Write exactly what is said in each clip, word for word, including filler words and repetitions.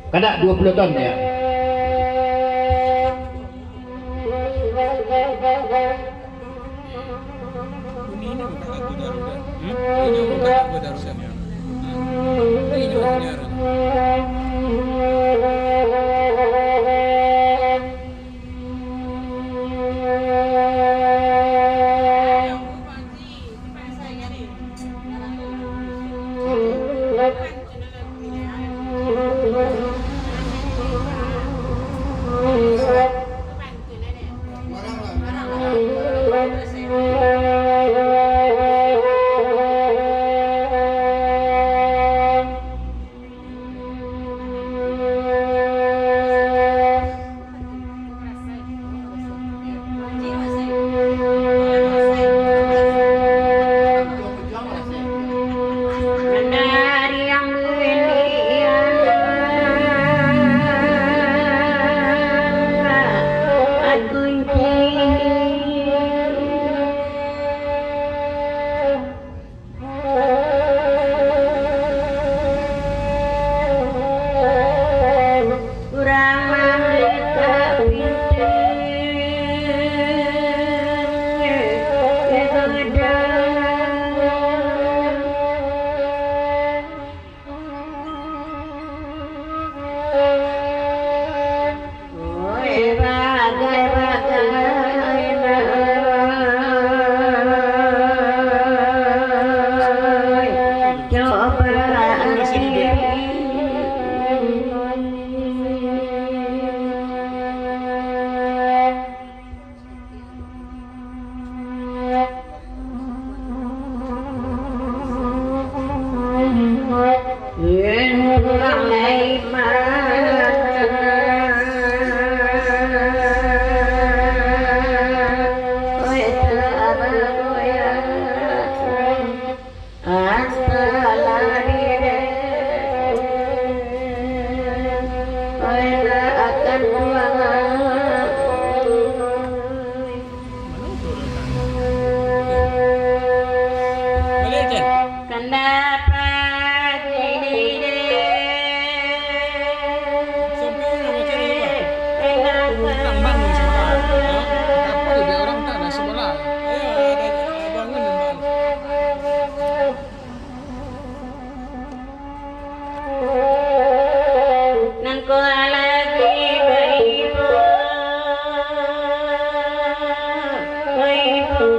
Kadak duo puluah ton ya. Urang mambuka pintu, digodang. Baliak, Cen. Kandak pagi dek. Sampai urang baca di bawah. Urang bangun sakolah. Hah? Apo dek urang tak nak sakolah? Ayo, ada, ada bangun, Bang. Nangko lagi baibo, baibo.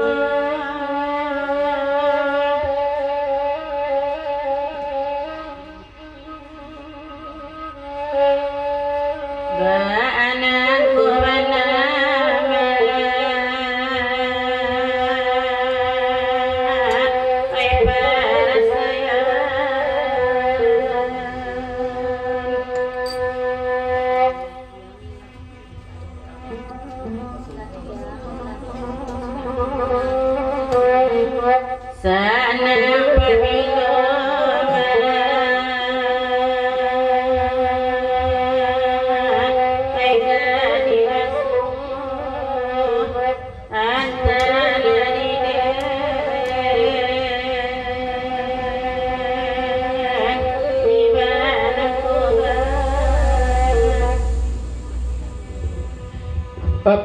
Baanak ko bana, ai parasaian. Sanang pabilo malam, tega dirasuah antaro dek di bana ko. Pap,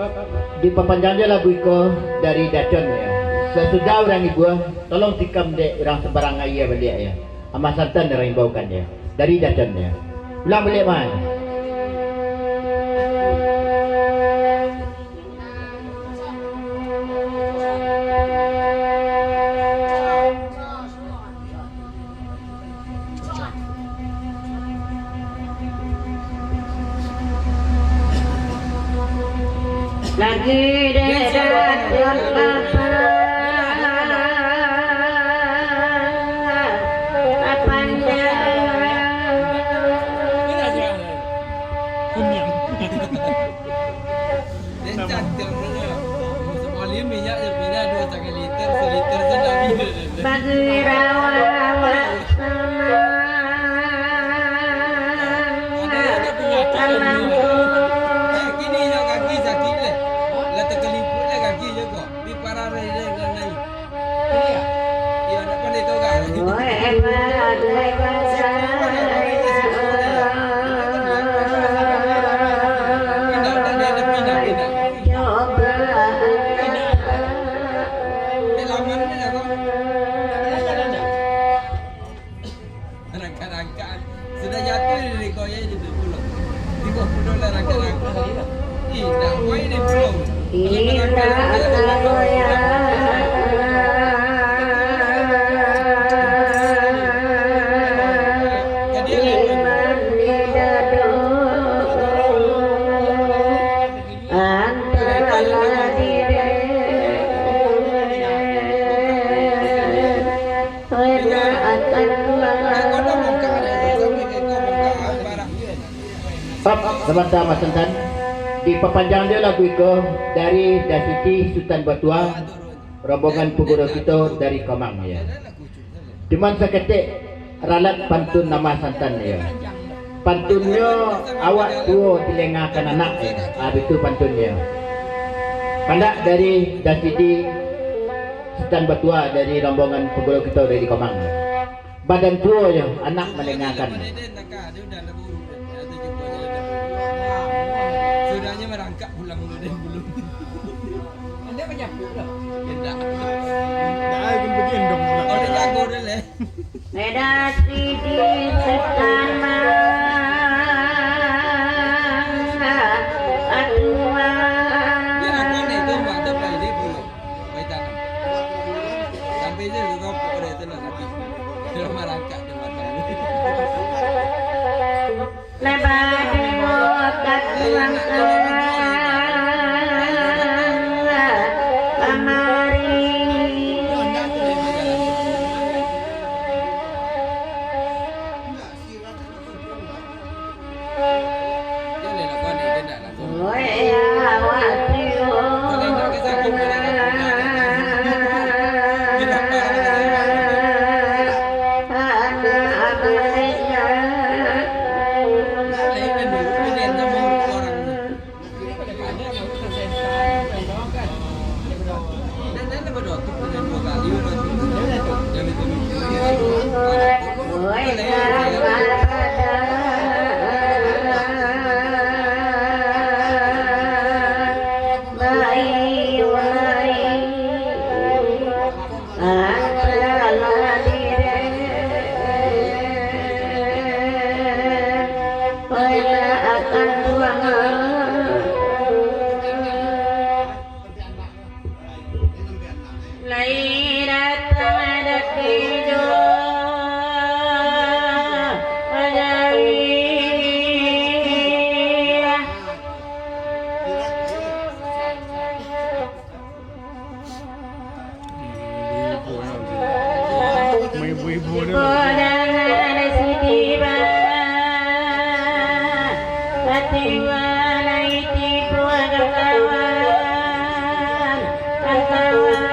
dipapanjang jo lagu iko dari Dacon, ya. Sasudah urang imbau, tolong tikam dek urang sambarang aia baliak, ya. Amah Santan urang imbaukan, ya. Dari Dacon, ya. Ulang baliak, Mai. Lagi dek Dacon lapar, lapar. Kuniang. Sakali minyak je pindah duo satangah liter, saliter se ndak habih. Bagi rawa-rawa sama. Ado nan punyo anak. Kini nyo kaki sakik leh. Lah takalipuik leh kaki nyo ko. Di pararai deh kan lai. Iyo, ndak pandai tau kan. Weh, bagai basa. Sabanta Mas Santan, dipapanjang jo lagu iko dari Dasiti Sutan Batua, rombongan paguru kito dari Komang, ya. Cuman saketek ralat pantun Mas Santan, ya. Pantunnyo awak tuo dilengakan anak, ya. Ah, itu pantunnyo. Kandak dari Dasiti Sutan Batua dari rombongan paguru kito dari Komang. Badan tuo jo, anak malengakan. Sudahnya merangkak pulang dulu deh, belum. Anda menyapu dah? Tidak. Tidak, aku begendong pulang. Oh, dia jago dah leh. Beda sidi sesama atua. Dia nak konek tu, mak, ada play dia belum? Baik tanam. Sampai je tu topok dia tu nak sakit. Dia marangkak dia matang. Lebar dewek ka tuang kamari. Lai datang daki jo Jawi. Ibu-ibu ni. Ibu dengan Siti Bah, Fatimah lai tipu kawan, kawan.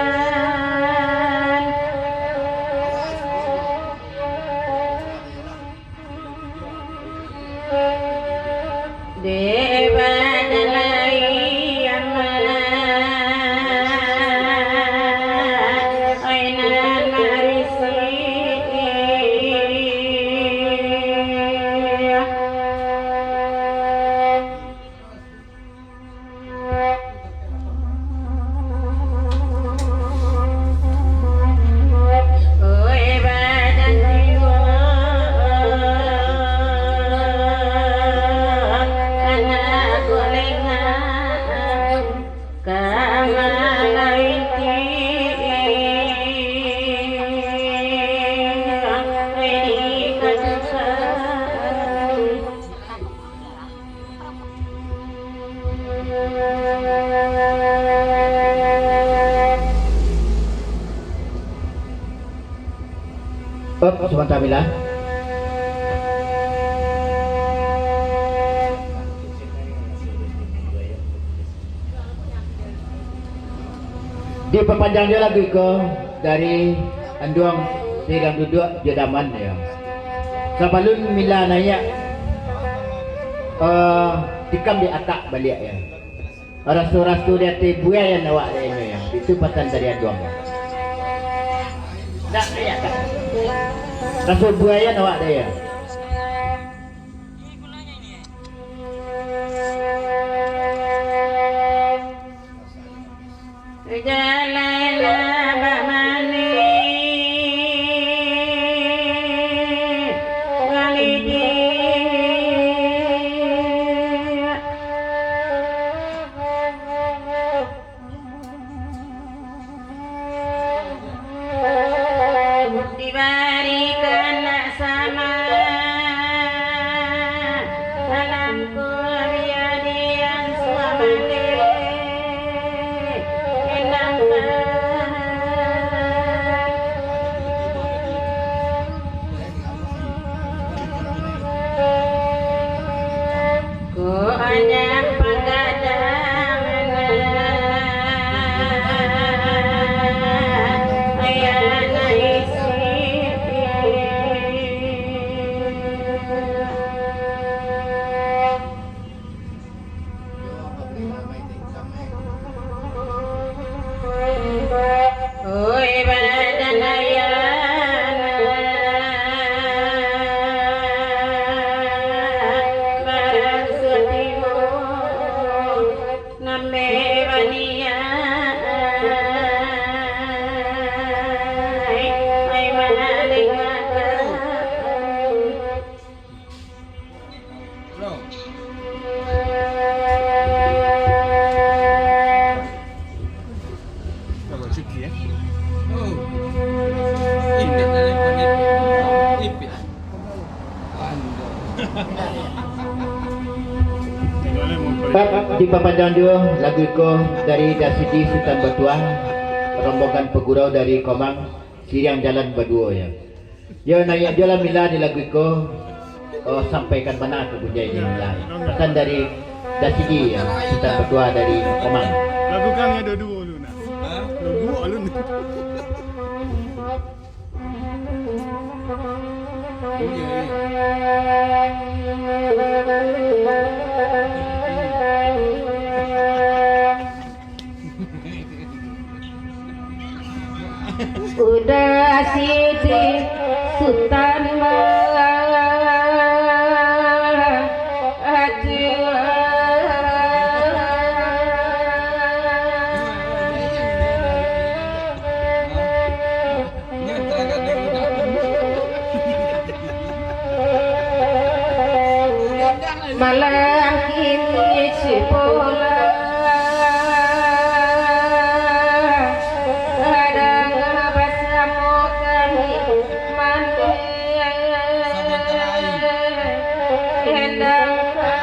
Dek badan lai aman, oi nan marisi. Op, sabanta, Mila. Dipapanjang jo lagu iko dari anduang Sirang Duduak jo Daman, yo. Sabalun Mila naiak, eh, tikam di atak baliak, yo. Raso-raso di ateh buaian awak dek inyo, yo. Itu pasan dari anduang, yo. Ndak naiak, kan? Raso buaian awak dek, yo. Jalan abah manih, balidi. Dibarikan nak sama dalam kuliah dian suamande enam Suki, eh? Oh. Ipit, ipit, ipit. Ipit. Pak, dipapanjang juo lagu iko dari Dasidi Sutan Batuah, rombongan pagurau dari Komang, Siriang Jalan Baduo, yo. Yo, naiak juo lah Mila di lagu iko. Oh, sampaikan bana tu bunyi ni Mila. Pasan dari Dasidi, yo, Sutan Batuah dari Komang. Lagu kan ado duo tu nah. Ha? Lagu alun. Udah siti Sutan mah. Malam kini si bola, kadang basamo kami mandi, endang ka.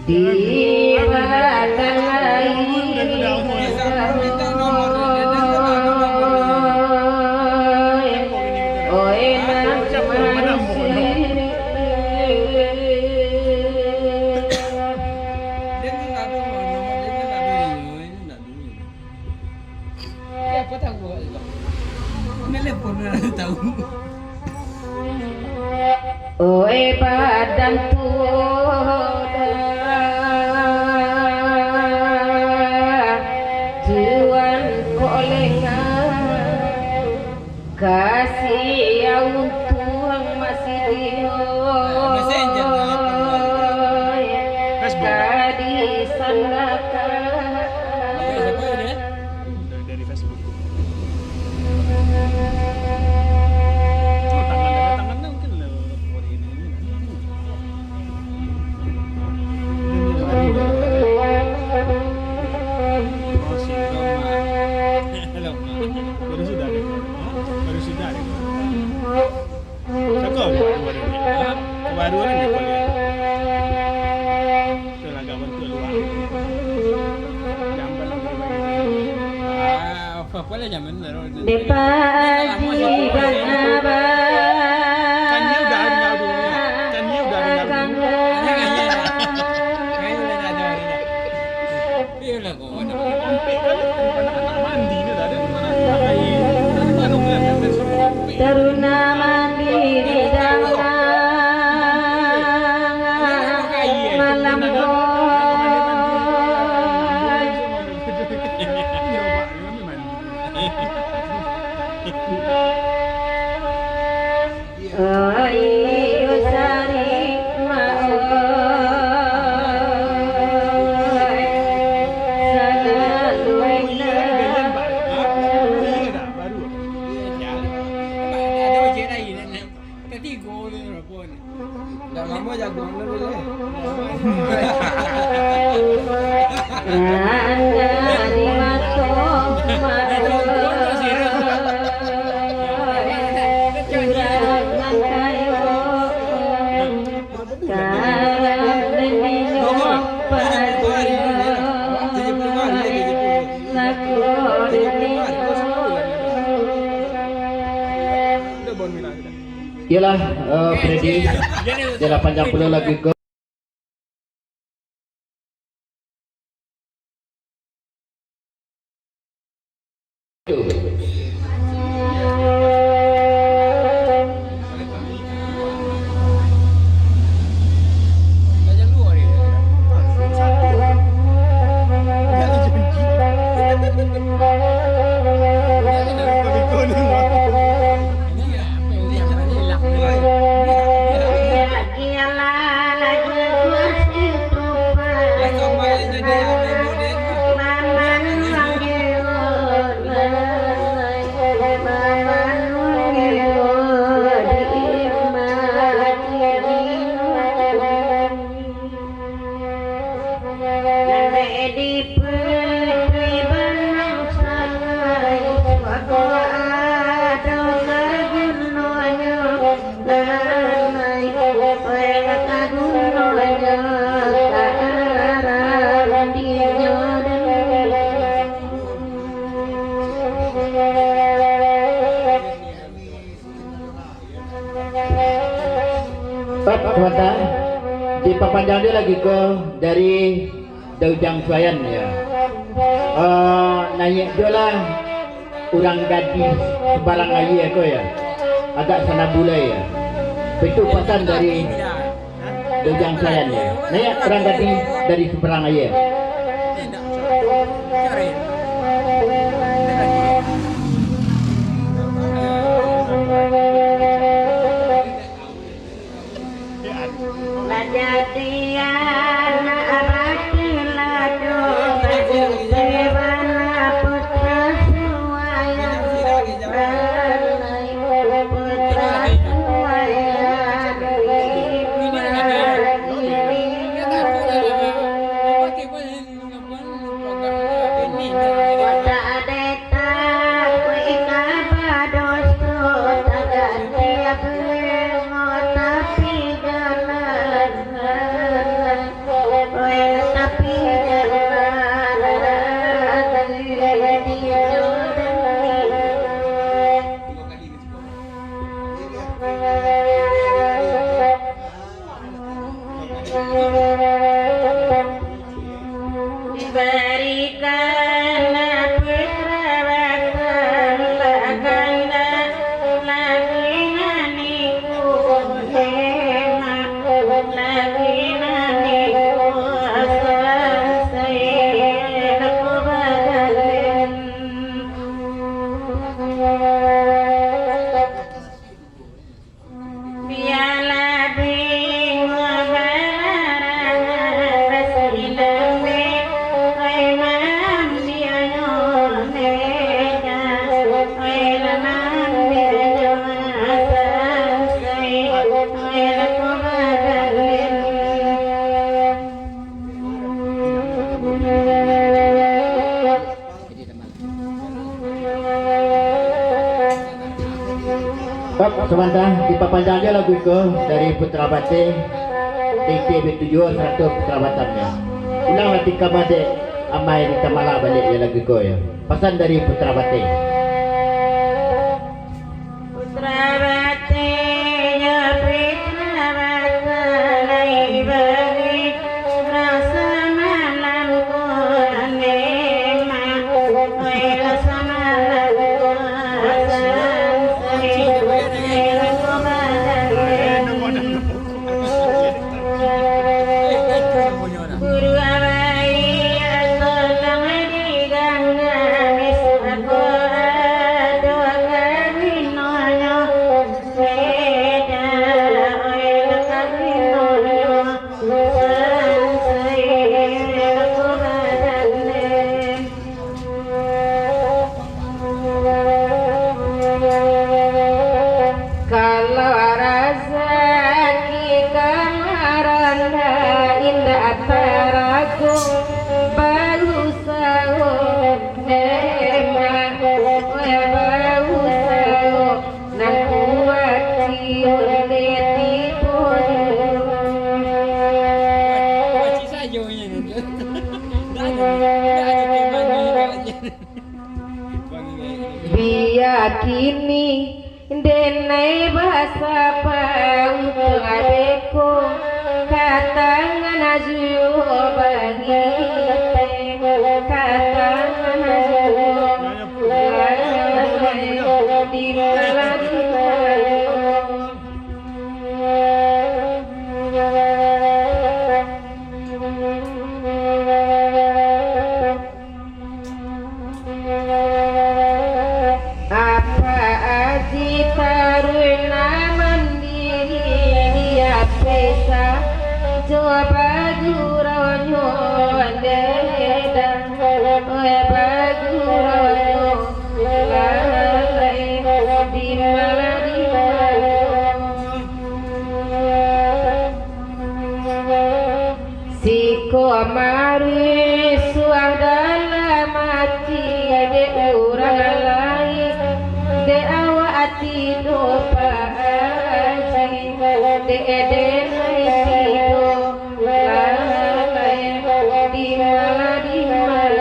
Di batang aia, oi, nan manisnyo. Oi, badan tu dah tuan kok lengah. Kasih ya untuang masih dio. Messenger, eh, Facebook. Ka disandakan. Dari, dari Facebook. Oh, tangan, tangan mungkin lah. Baru sudah deh. Baru sudah deh. Cakap baru-baru ni. Baru-baru ni dia kuliah. Itulah agak bantu luar. Gambar lagi. Ah, apa-apa lah zaman baru. Depan di Banaba. Kan dia udah ada dulu. Kan dia udah ada dulu. Kan dia udah ada dulu. Iyolah, kawan. Ampek kali, anak-anak mandi ni dah ada. Taruna mandi di dalam malam ko. Ayo sari maoi, salalu. Katigo ni. Dah lama jago ni, eh. Rana di mato mato. Kurang mangkayo. Karang nini nyopai. Lako nini. Iyolah, eh, Freddy, iyolah panjang pulo lagu ko. Bab sabanta, dipapanjang jo lagi ko dari Daujang Suayan, ya. Eh, naiak jo lah urang gadih Subarang Aia ko, ya. Agak sanabulai, ya. Itu pasan dari Daujang Suayan, ya. Naiak urang gadih dari Subarang Aia. Kajadian abadi lado, bajumpa bana putra suayan, putra suayan. Dibarikan putra batang, lah ganda laki nan iko emak, laki nan iko sansai lako badalen. Bialah bingo balarangan, basilang dek oi maambianyo neda, oi lah maambianyo sansai, oi lah ko badalen. Bab sabanta, dipapanjang jo lagu iko dari Putra Bateh, T T B tujuh sarato Putra Batamnyo. Ulanglah tika badek, amai di tamala baliak jo lagu iko, yo. Pasan dari Putra Bateh. Putra Bateh, yo Putra Bateh, lai bagi rasa malam ko ane mah. Oi, rasa malam ko sansai, oi, rasa malam ko. Guru abai, tolong diganggam, bisuak ko ado karinonyo, beda oi lah karinonyo, sansai ko badalen. Kalau razaki ka marandah, indak tarago bausaho, memang bausaho nan kuat, cium dek tibo. Bia kini denai basapau, beko ka tangan juo bangiteh, ka tangan juo bangiteh, di malam malam. Apak Aji taruih nan mandiri, di apesa jo baguraunyo dedang, oi baguraunyo lalai di malah di malah. Siko marusuah dalam ati dek urang lain, dek awak ati do Pak Aji, dek denai tido lalai di malah di malah.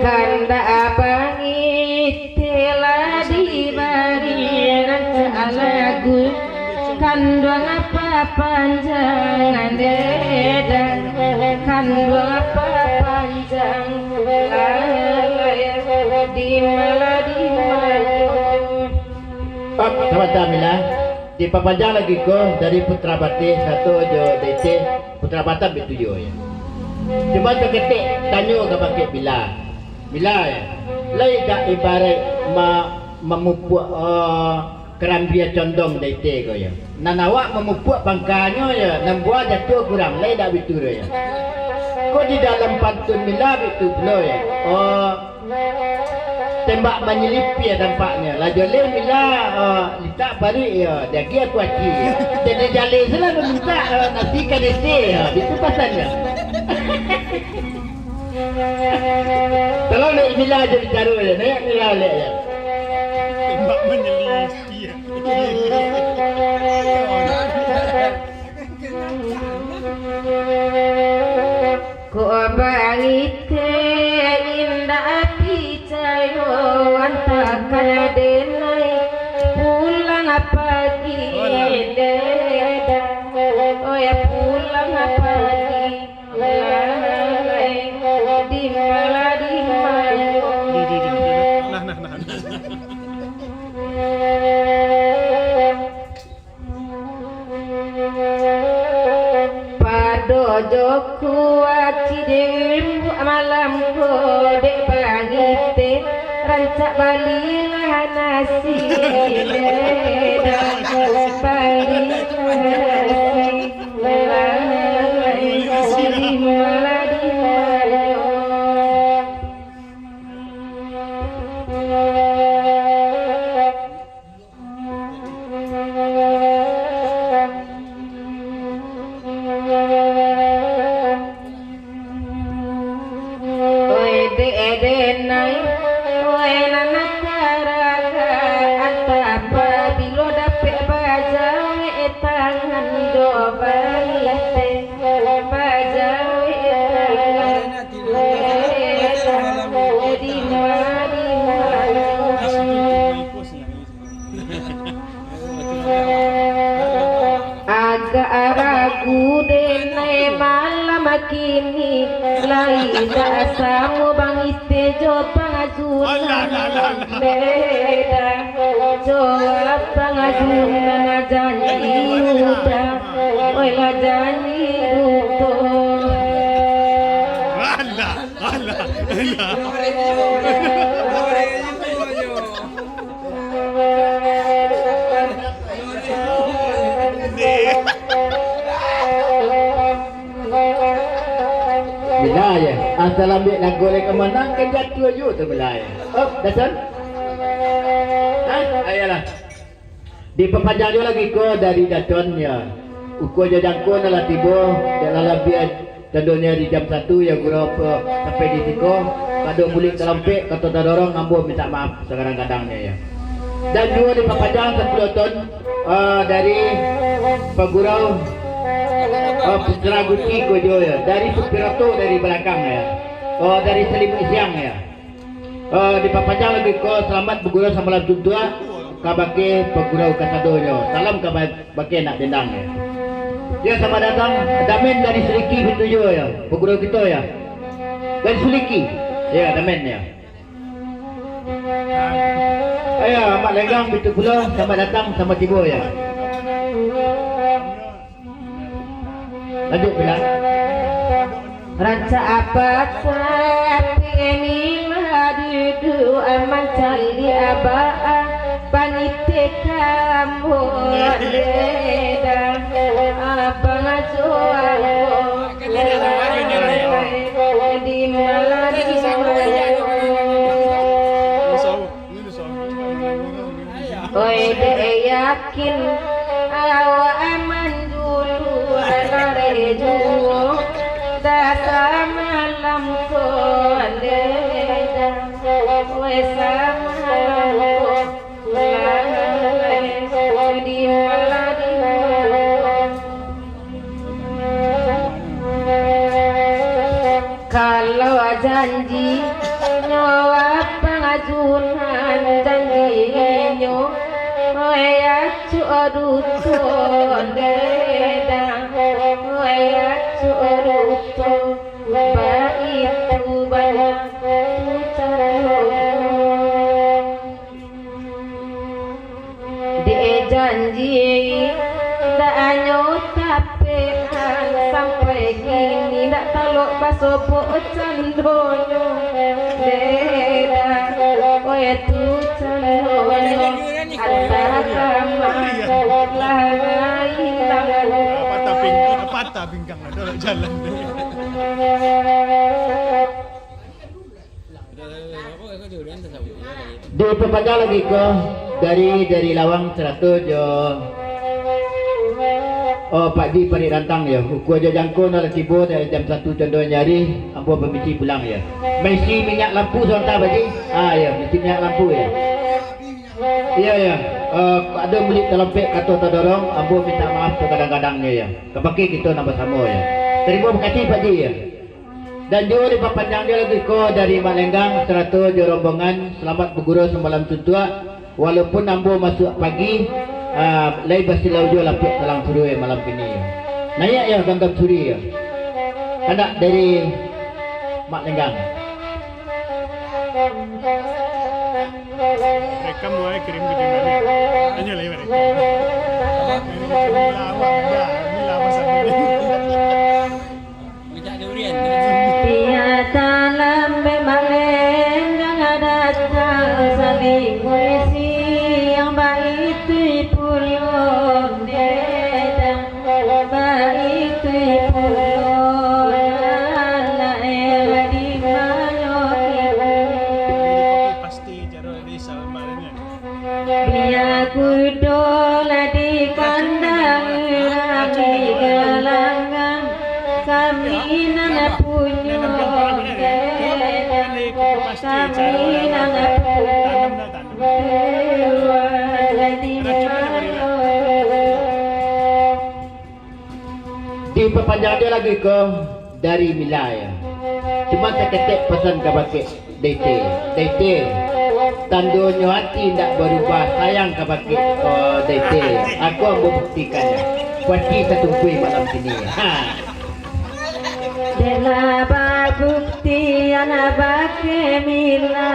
Kandak abang ite lah dibari rancak lagu, kanduang papanjang dedang, kanduang papanjang lalai di malah di malah. Pap, sabanta, Mila. Dipapanjang lagi ko dari Putra Bateh sato jo D T Putra Batam itu juo, yo. Cuma saketek tanyo ka bakeh Mila. Mila, yo. Lai dak ibaraik ma-, mamupuak, eh, karambia condong D T ko, yo. Nan awak mamupuak pangkanyo, yo, nan buah jatuah kurang, lai dak bitu, yo. Ko di dalam pantun Mila bitu pulo, yo. Oh, Tembak manyilipia tampaknyo. Lah jaleh Mila, ah, litak paruik yo, diagiah kuaci yo. Jadi jaleh se lah mamintak, ah, nasi ka D T yo. Itu pasannyo. Tolong dek Mila aja bicaro yo, naiak Mila lek yo. Tembak manyilipia. Kok barite indak picayo, antakan denai pulang pagi, dedang. Oh ya, pulang pagi, lalai di malah di malah. Nah, nah, nah, nah. Pado jo kuaci di rimbuak malam ko, dek barite rancak balilah nasi, dek balilah nasi, balilah nasi, balilah nasi. Oi dek denai, oi nan karaga, antapa bilo dapek bajawek tangan jo balite, bajawek tangan, di ma, di ma. Agak ragu denai malam kini, lai dak samo bang ite jo pangajunan. Beda jo pangajunan, janji udah, oi lah janji duto. Alah, alah, alah. Bila ya, asal ambiak lagu lai ka manang, ka jatuah juo tu bila ya. Op, Dacon. Hah? Ayolah. Dipapanjang juo lagi ko dari Dacon ya. Ukua jo jangko nan lah tibo, dek lah labiah Tandonyo di jam satu, yo, gurau pe-, sampai di siko, pado bulik ka Lompek, kato tadorong, ambo mintak maaf sagadang-gadangnyo, yo. Dan juo dipapanjang sapuluah ton, eh, dari pagurau, eh, Putra Guti ko juo, yo, dari Supiroto dari balakang, yo. Oh, dari Selimut Siang, yo. Eh, dipapanjang lagi ko, salamat bagurau samalam tuntuak kabake pagurau kasadonyo. Salam kaba-, bake nak dendang, yo. Yo, selamat datang, Damen dari Siliki Bitujuah, yo. Pagurau kito, yo. Dari Siliki. Yo, Damen, yo. Ayo, Mak Lenggang, bitu pulo, selamat datang, selamat tibo, yo. Lanjut, Bila. Rancak apa tapi ni lah duduk mancari abah, paniti kamu dah, abang jual di malam. Oi, dek yakin awak aman dulu, lalai juo, dah samalam ko, lalai dah, oi, samalam ko, lalai di malam, di malam. Kalau janji nyo Sunan janjinyo, oi acok duto dedang, oi acok duto, baitu bana tu caronyo. Dek janji, ndak anyo tapenan, sampai kini ndak talok basobok candonyo. Dedang, oi tu candonyo, antah kamah lah ilang. Patah pinggang, patah pinggang lah, dah jalan deh. Dipapanjang lagi ko dari, dari Lawang sarato jo, oh, Pak Ji Parik Rantang yo. Ukua jo jangko nan lah tibo dari jam satu condonyo ari, ambo pamisi pulang yo. Maisi minyak lampu sabanta, Pak Ji. Ah, yo, maisi minyak lampu yo. Iyo, yo. Eh, ado bulik talompek kato tadorong, ambo mintak maaf sakadang-kadangnyo yo. Ka bakeh kito nan basamo yo. Tarimo kasih, Pak Ji yo. Dan juo dipapanjang juo lagi ko dari Mak Lenggang sarato jo rombongan, salamat baguro samalam suntuak. Walaupun ambo masuak pagi, ah, lai basilau juo lapiak talang suruah malam kini. Naiak yo ganggam suri yo. Kandak dari Mak Lenggang. Rekam mulai kirim ke Jun Daniel. Tanya lah, Iwan. Ini lah awak, ya. Ini lah awak satu ni. Minta durian. Pia talambek malenggang datang, saling berisi yang baik tu pulang dedang. Baik tu pulo, anak eh, di mayo kini. Pasti caro di sabar ni. Bia kudo lah di kandang, rami galanggang, kami nan punyo, kami nan punyo. Dipapanjang juo lagi ko dari Mila yo. Cuma saketek pasan ka bakeh Daite. Daite, tandonyo ati indak barubah, sayang ka bakeh, oh, Daite. Aku ambo buktikan yo. Kuaci satungkui malam kini. Ha. Dek lah babuktian bakeh Mila,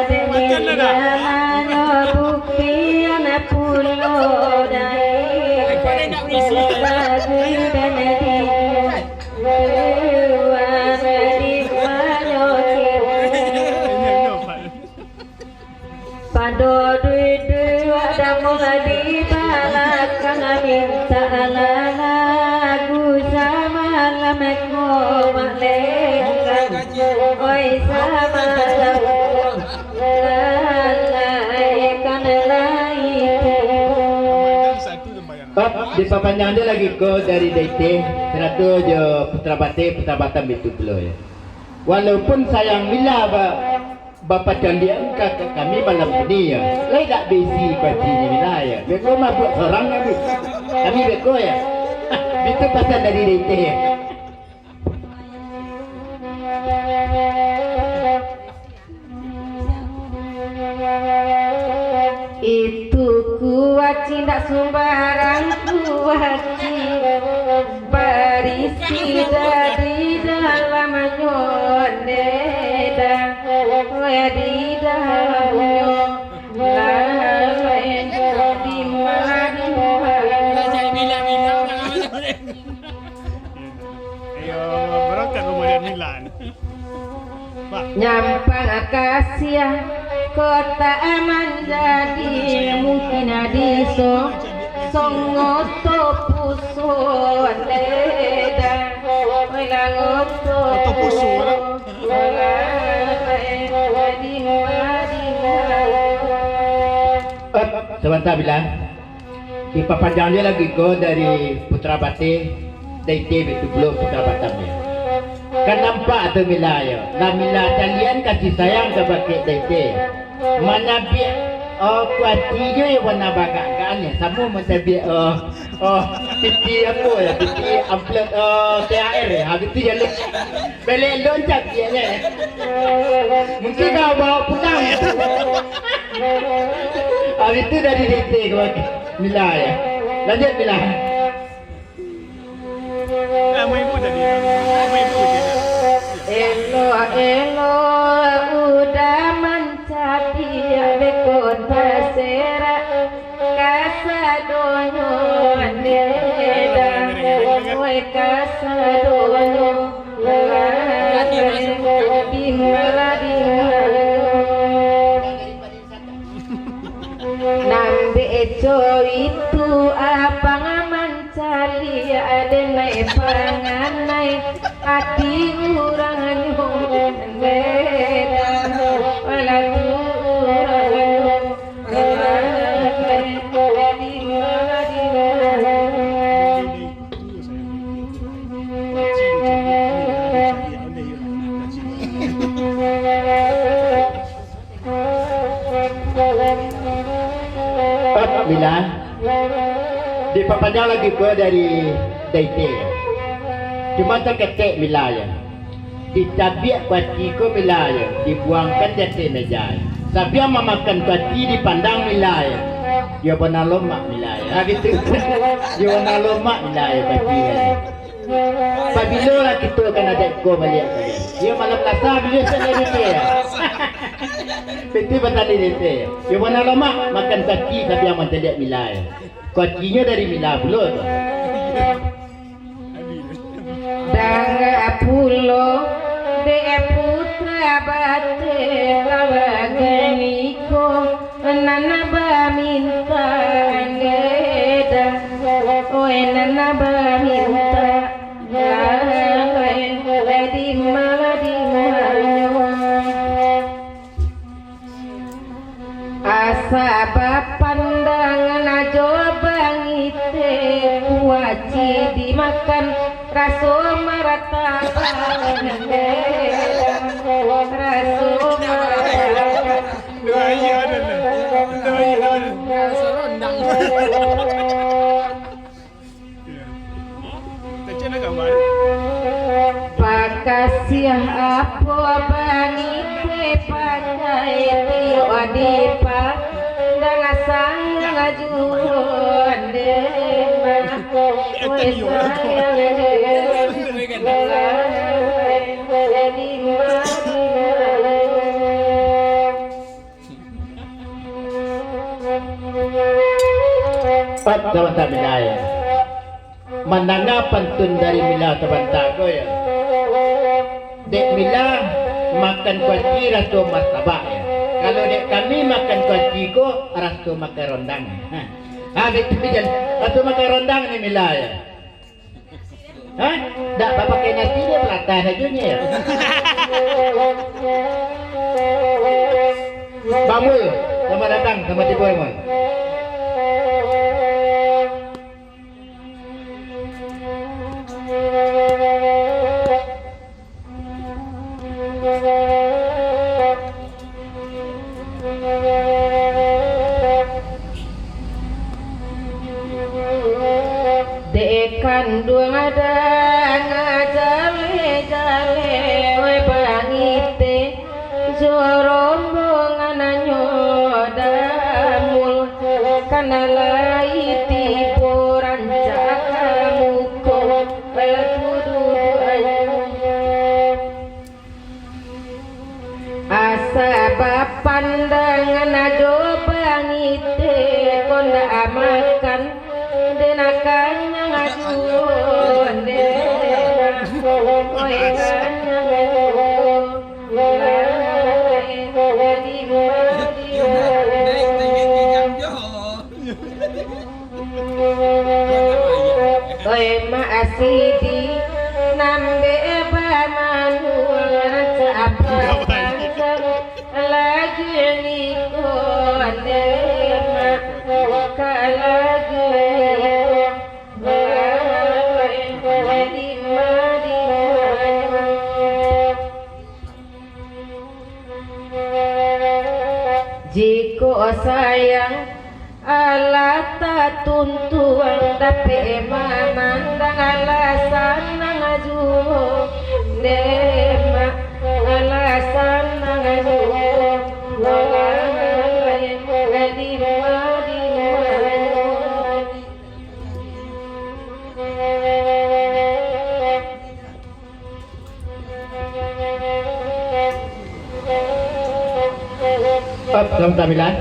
dek Mila nyo buktian pulo dai. Lagu dan di luar di banyo kini. Pado duduak damuah di balakang, mintak lagu samalam ko Mak Lenggang. Oi, samalam ko lalaikan lai. Bab dipapanjang juo lagi ko dari Daite, sarato jo Putra Bateh, Putra Batam itu pulo yo. Walaupun sayang Mila ba-, bapacaliak ka, ka kami malam kini yo. Lai dak baisi kuacinyo Mila yo. Beko mabuak sorang kami. Kami beko yo. Itu pasan dari Daite yo. Itu kuaci ndak sumbarang kuaci, barisi dari dalamnyo, dedang, di dalamnyo, lalai di mana. Iyo, barakat rumah dia Milan. Pak. Nyampang Akasia, kota manjadi, mungkin di so-, Songo Topuso, Leda, Lango Topuso, Topuso, lah. Di Madinah. Eh, sabanta, Bila. Dipapanjang juo lagi ko dari Putra Bateh, Daite, baitu pulo Putra Batam yo. Kan nampak tu Mila yo, lah Mila caliakan kasih sayang ka bakeh Daite. Manabiak Oh, kuatinyo yo bana bagak-gakan yo, samo mancaliak, oh, oh, piti apo yo, piti amplop, oh, T H R yo, ha, bitu jaleh. Belek loncak caliaknyo yo. Mungkin kau bawa pulang. Ha, bitu dari D T ko, Mila yo. Lanjut, Mila. Elok-elok udah mancaliak beko taserak, kasadonyo ndedan, oi, kasadonyo, di malah di malah. Nan beco itu abang mancaliak, aden naiak panganai, ati urang nyo beda, walau tu urang nyo. Mila, dipapanjang lagi ko dari Daite. Cuma saketek, Mila, yo. Dicabiak kuati ko, Mila, yo, dibuangkan di ateh meja. Sabiang mamakan kuati dipandang, Mila, yo. Yo bana lomak, Mila, yo. Ha, bitu. Yo bana lomak, Mila, yo, kuati, yo. Pabilo lah kito ka adaik ko baliak baliak? Yo, malam Selasa bilo sajo, Daite, yo. Bitu batali, Daite. Yo bana lomak, makan kuati sabiang mancaliak, Mila, yo. Kuatinyo dari Mila pulo tu. Danga pulo dek puta bateh, bagini ko nan baminta, ndedan, oi, nan baminta, lai di malah di malah. Asa bapandangan jo bangite, kuaci dimakan, raso marataban, raso marataban. Pakasiah apo bangike pakai, tiok dipandang sayang juo dek mah. Oi, sayang dek mah. Pat sabanta Mila, yo. Mandanga pantun dari Mila sabanta ko, yo. Dek Mila makan kuaci raso martabak, yo. Kalau dek kami makan kuaci ko raso makan rondang. Ha. Ha, dek kami jan raso makan rondang ni, Mila, yo. Hah? Dak bapakai nasi, dia pelatah sajo nyo. Bang Mul, selamat datang, selamat tibo, Mul. Dek kanduang danga jaleh-jaleh, weh, bangite jo rombongannyo damul, kan lai tibo rancak ka muko. Asa bapandangan jo bangite, ko ndak makan, dek nak kanyang juo, dek nak, oi, kanyang juo. Oi, Mak Asidi, nambek bamanuang, cak apa pandang, lagi niko, ande, Mak, ka lagi niko, oi, di ma, di ma. Jikok Sayang, alah tatuntuang dapek mamandang, alah sanang juo, dek mak, alah sanang juo, walah, dima, dima. Op, salam tampilan.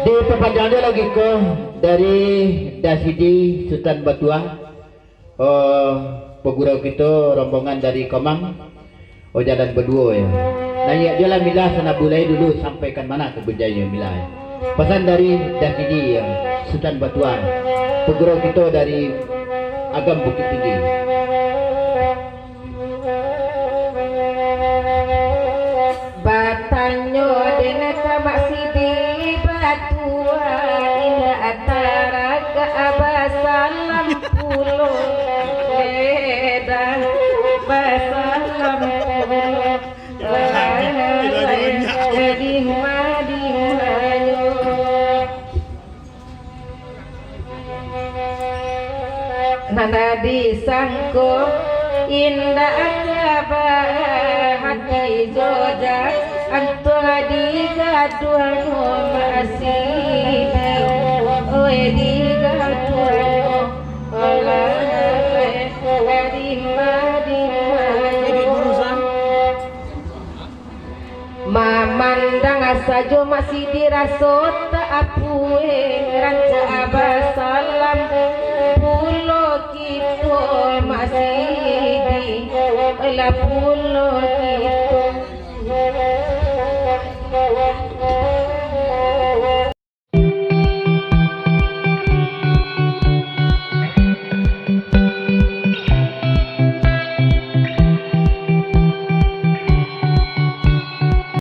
Dipapanjang jo lagi ko dari Dasidi Sutan Batua. Oh, pagurau kito rombongan dari Komang, oh, jalan baduo, yo. Naiak jo lah milah sanabulai dulu, sampaikan mano ka bunyainyo milah, yo. Pasan dari Dasidi, yo, Sutan Batua, pagurau kito dari Agam Bukittinggi. Batanyo den ka Mak Sidi Batua, indak taragak basalam pulo, beda basalam pulo. Wahai dima-dimanyo. Nan disangko indak ka bahati jo jan, antuang digaduah Mak Sidi, oi, digaduah, olah, dima-dimanyo. Mamandang sajo Mak Sidi raso tak apuih, rancak basalam pulo kito Mak Sidi, lah pulo kito.